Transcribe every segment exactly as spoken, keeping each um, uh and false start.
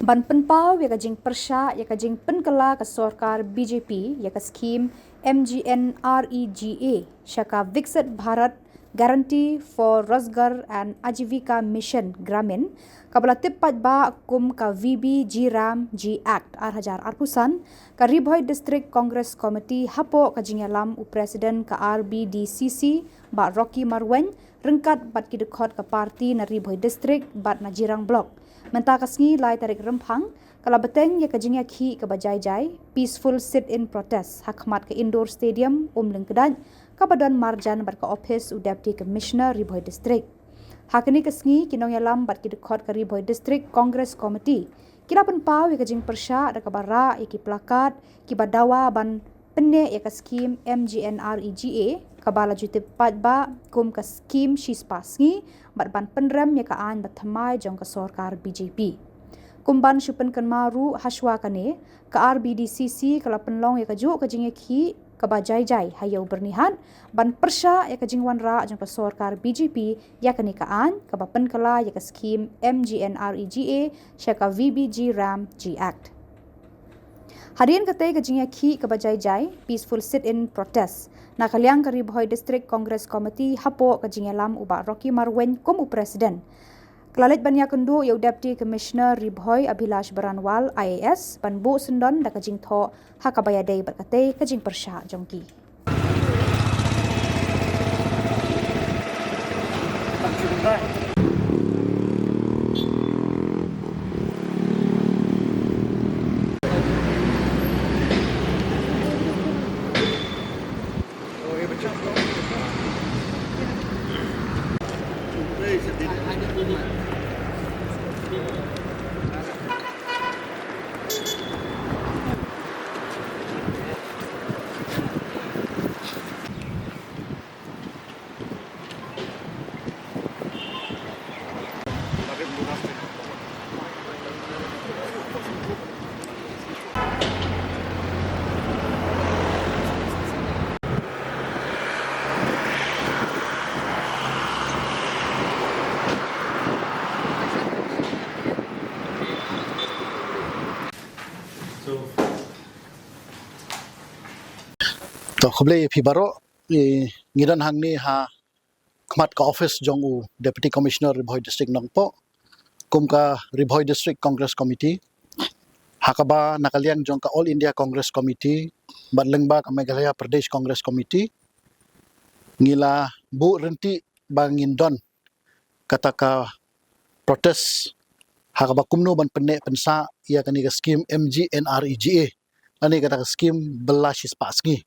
Ban pynpaw ïa ka jingpyrshah ïa ka jingpynkylla ka sorkar B J P ïa ka skhim M G N R E G A sha ka Viksit Bharat Guarantee for Rozgar and Ajivika Mission Gramin, kaba la tip paidbah kum ka V B G RAM G Act ar hajar arphew san, ka Ri Bhoi District Congress Committee hapoh ka jingïalam u President ka R B D C C, Bah Rocky Marwein, ryngkat bad ki dkhot ka party na Ri Bhoi District bad na Jirang Block. Mynta ka sngi lai tarik Rymphang, ka la bteng ïa ka jingïakhih kaba jai jai, peaceful sit-in protest, ha khmat ka Indoor Stadium, Umlyngkdait, kaba don marjan bad ka ophis u Deputy Commissioner Ri Bhoi District. Ha kane ka sngi, ki nongïalam bad ki dkhot ka Ri Bhoi District Congress Committee ki la pynpaw ïa ka jingpyrshah da kaba rah ïa ki plakat kiba dawa ban pynneh ïa ka skhim M G N R E G A, kaba la ju tip paidbah kum ka skhim shispah sngi, bad ban pynrem ïa ka aiñ bathymmai jong ka sorkar B J P. Kum ban shu pynkynmaw ruh, hashwa kane, ka R B D C C ka la pynlong ïa kajuh ka jingïakhih kaba jai jai ha Ïew Byrnihat, ban pyrshah ïa ka jingwanrah jong ka sorkar B J P ïa kane ka aiñ kaba pynkylla ïa ka skhim M G N R E G A sha ka V B G RAM G Act. Hadien katei ka jingïakhih kaba jai jai, peaceful sit-in protest, na ka liang ka Ri Bhoi District Congress Committee hapoh ka jingïalam u Bah Rocky Marwein kum u President, ka la leit ban ïakynduh ïa u Deputy Commissioner Ri Bhoi Abhilash Baranwal I A S ban buh syndon da ka jingthoh ha kaba ïadei bad katei ka jingpyrshah jong ki. To, khublei ïa phi baroh. I, ngi don hangne ha khmat ka office jong u Deputy Commissioner Ri Bhoi District Nongpoh, kum ka Ri Bhoi District Congress Committee, ha kaba na ka liang jong ka All India Congress Committee bad lyngba ka Meghalaya Pradesh Congress Committee, ngi la buh ryntih ba ngin don kata ka protest ha kaba kumno ban pynneh pynsah ïa kane ka skhim M G N R E G A, lane kata ka skhim bylla shispah sngi.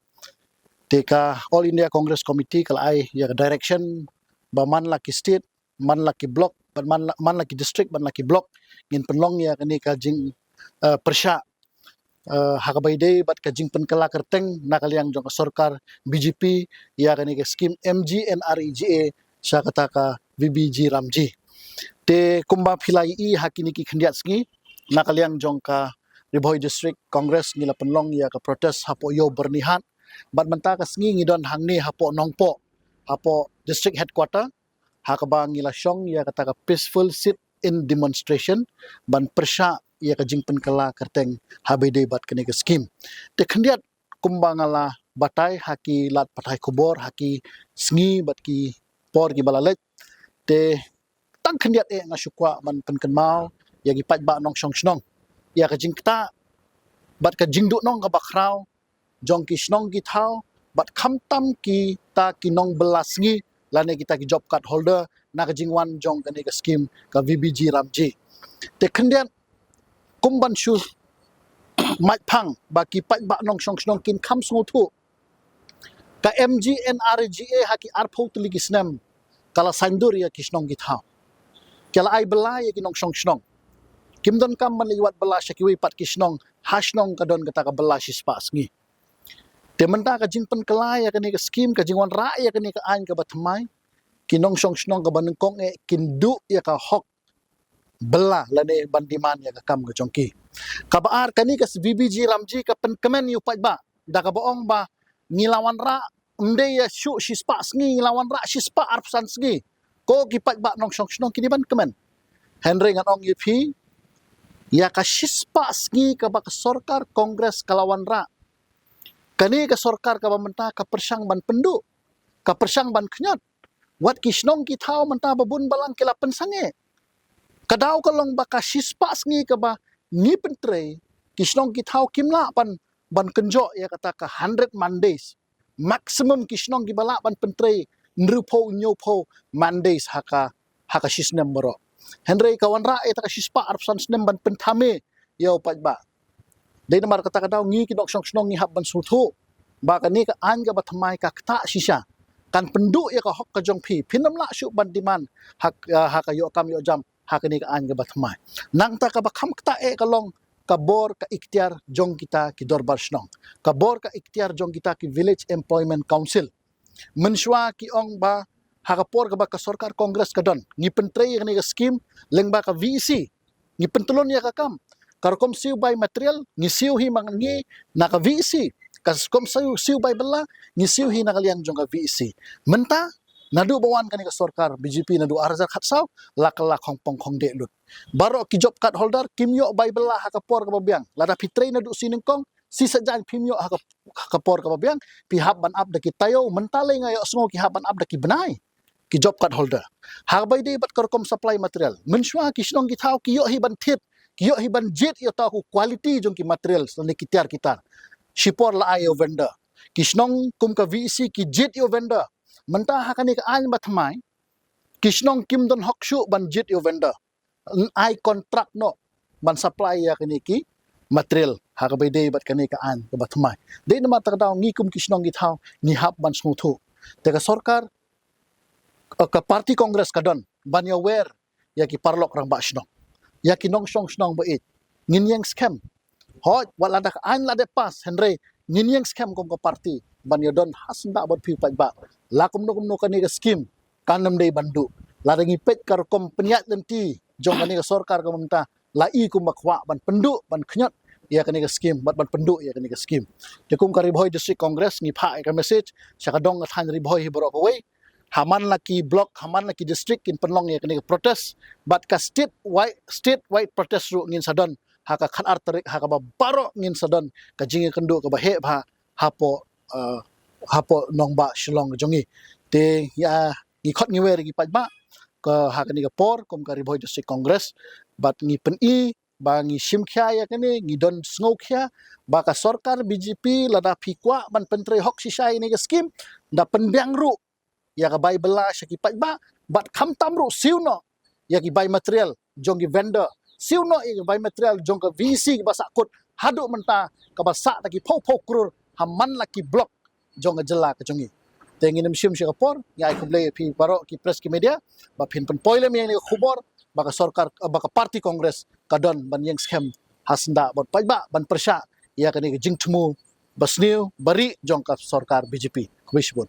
Te ka All India Congress Committee ka la ai ïa ka direction ba man la ki state, man la ki block, bad man la, man la ki district, man la ki block, ngin pynlong ïa kane ka jing, eh, pyrshah, eh, ha kaba ïadei bad ka jingpynkylla kyrteng na ka liang jong ka sorkar B J P ïa kane ka skhim M G N R E G A sha kata ka V B G RAM G. Te kumba phi la ïohi, ha kine ki khyndiat sngi na ka liang jong ka Ri Bhoi District Congress ngi la pynlong ïa ka protest hapoh Ïew Byrnihat, bad mynta ka sngi ngi don hangne hapoh Nongpoh, hapoh District Headquarter, ha kaba ngi la shong ïa kata ka peaceful sit-in demonstration ban pyrshah ïa ka jingpynkylla kyrteng ha ba ïadei bad kane ka skhim. Te khyndiat kumba nga la batai ha ki lad pathai khubor ha ki sngi bad ki por kiba la leit, te tang khyndiat eh nga shu kwah ban pynkynmaw ïa ki paidbah nongshong shnong ïa ka jingktah bad ka jingduhnong kaba khraw jong ki shnong ki thaw, bad khamtam kita ki nongbylla sngi lane kita ki job card holder na ka jingwan jong kane ka skhim ka V B G RAM G. Te khyndiat, kum ban shu mait phang ba ki paidbah nongshong shnong kin kham sngewthuh, ka M G N R E G A ha ki arphew tylli ki snem ka la saiñdur ïa ki shnong ki thaw, ka la ai bylla ïa ki nongshong shnong. Kim donkam ban leit wad bylla sha kiwei pat ki shnong, ha shnong ka don kata ka bylla shispah sngi. Te mynta ka jingpynkylla ïa kane ka skhim, ka jingwanrah ïa kane ka aiñ kaba thymmai, ki nongshong shnong kaba nyngkong eh kin duh ïa ka hok bylla lane ban demand ïa ka kam ka jong ki. Kaba ar, kane ka V B G RAM G ka pynkmen ïa u paidbah da kaba ong ba ngi la wanrah, ym dei ïa shu shispah sngi, ngi la wanrah shispah arphew san sngi. Ko ki paidbah nongshong shnong, kine ban kmen. Hynrei ngan ong ïa phi, ïa ka shispah sngi kaba ka sorkar Congress ka la wanrah. Kane ka sorkar kaba mynta ka pyrshang ban pynduh, ka pyrshang ban khñiot. Wat ki shnong ki thaw mynta ba bun balang ki la pynsangeh. Ka daw ka long ba ka shispah sngi kaba ngi pyntrei, ki shnong ki thaw kim lah ban, ban kynjoh ïa kata ka hundred man days. Maximum ki shnong kiba lah ban pyntrei hynriewphew hynñiewphew man days ha ka, ha ka shisnem baroh. Hynrei ka wanrah ïa kata ka shispah arphew san snem ban pynthame ïa u paidbah. Dei namar kata ka daw ngi ki nongshong shnong ngi hap ban sngewthuh ba kane ka aiñ kaba thymmai ka ktah shisha. Kan pynduh ïa ka hok ka jong phi. Phin ym lah shuh ban demand ha, ha ka ïoh kam ïoh jam ha kane ka aiñ kaba thymmai. Nangta kaba kham ktah eh ka long ka bor ka iktiar jong kita ki dorbar shnong. Ka bor ka iktiar jong kita ki Village Employment Council. Mynshuwa ki ong ba ha ka por kaba ka sorkar Congress ka don, ngi pyntrei ïa kane ka skim lyngba ka V E C. Ngi pyntlun ïa ka kam. Ka rukom siew bai material, ngi siew hi ma ngi na ka V E C. Ka rukom siew, siew bai bylla, ngi siew hi na ka liang jong ka V E C. Mynta, naduh ba wan kane ka sorkar B J P naduh ar hajar khatsaw, la kylla khongpong khongdeh lut. Baroh ki job card holder kim ïoh bai bylla ha ka por kaba biang. Lada phi trei naduh shi nyngkong, shi saitjaiñ phim ïoh ha ka, ha ka por kaba biang, phi hap ban ap da ki taïew, mynta lei nga ïohsngew ki hap ban ap da ki bnai. Ki job card holder. Ha kaba ïadei bad ka rukom supply material. Mynshuwa ki shnong ki thaw ki ïoh hi ban thied, ki ïoh hi ban jied ïa uta u quality jong ki material lane ki tiar ki tar. Shipor la ai ïa u vendor. Ki shnong kum ka V E C ki jied ïa u vendor. Mynta ha kane ka aiñ ba thymmai, ki shnong kim don hok shuh ban jied ïa u vendor. Ai contract noh ban supply ïa kine ki material ha kaba ïadei bad kane ka aiñ kaba thymmai. Dei namar kata ka daw ngi kum ki shnong ki thaw ngi hap ban sngewthuh. Te ka sorkar, eh, ka party Congress ka don ban ïawer ïa ki paralok rangbah shnong, ïa ki nongshong shnong ba ïeit. Ngin ïeng skhem. Hooid, wat lada ka aiñ la dep pass, hynrei ngin ïeng skhem kum ka party ban ïadon ha syndah bad phi u paidbah. La kumno kumno kane ka skim kan ym dei ban duh. Lada ngi peit ka rukom pynïaid lynti jong kane ka sorkar ka mynta, la i kumba kwah ban pynduh, ban khñiot ïa kane ka skim, bad ban pynduh ïa kane ka skim. Te kum ka Ri Bhoi District Congress ngi phah ïa ka message sha ka dong ka thaiñ Ri Bhoi hi baroh kawei. Ha man la ki block, ha man la ki district kin pynlong ïa kane ka protest. Bad ka state wide, state wide protest ruh ngin sa don ha ka khatar tarik ha kaba baroh ngin sa don ka jingïakynduh kaba heh bha hapoh, eh, hapoh nongbah Shillong jong ngi. Te ïa ngi khot ngi wer ïa ki paidbah ka ha kane ka por kum ka Ri Bhoi District Congress bad ngi pyni ba ngi shim khia ïa kane, ngi don sngewkhia ba ka sorkar B J P lada phi kwah ban pyntrei hok shisha ïa kane ka skim, da pynbiang ruh ïa ka bai bylla sha ki paidbah, bad khamtam ruh siew noh ïa ki bai material jong ki vendor, siew noh ïa ki bai material jong ka V E C kaba sahkut haduh mynta kaba sah da ki phew phew klur ha man la ki block jong ka jylla ka jong ngi. Te ngin ym shim sha ka por, ngi ai khublei ïa phi baroh ki press ki media ba phin pynpoi lem ïa kane ka khubor ba ka sorkar, ba ka party Congress ka don ban ïeng skhem ha syndah bad paidbah ban pyrshah ïa kane ka jingthmu ba sniew ba rieh jong ka sorkar B J P. Khublei shibun.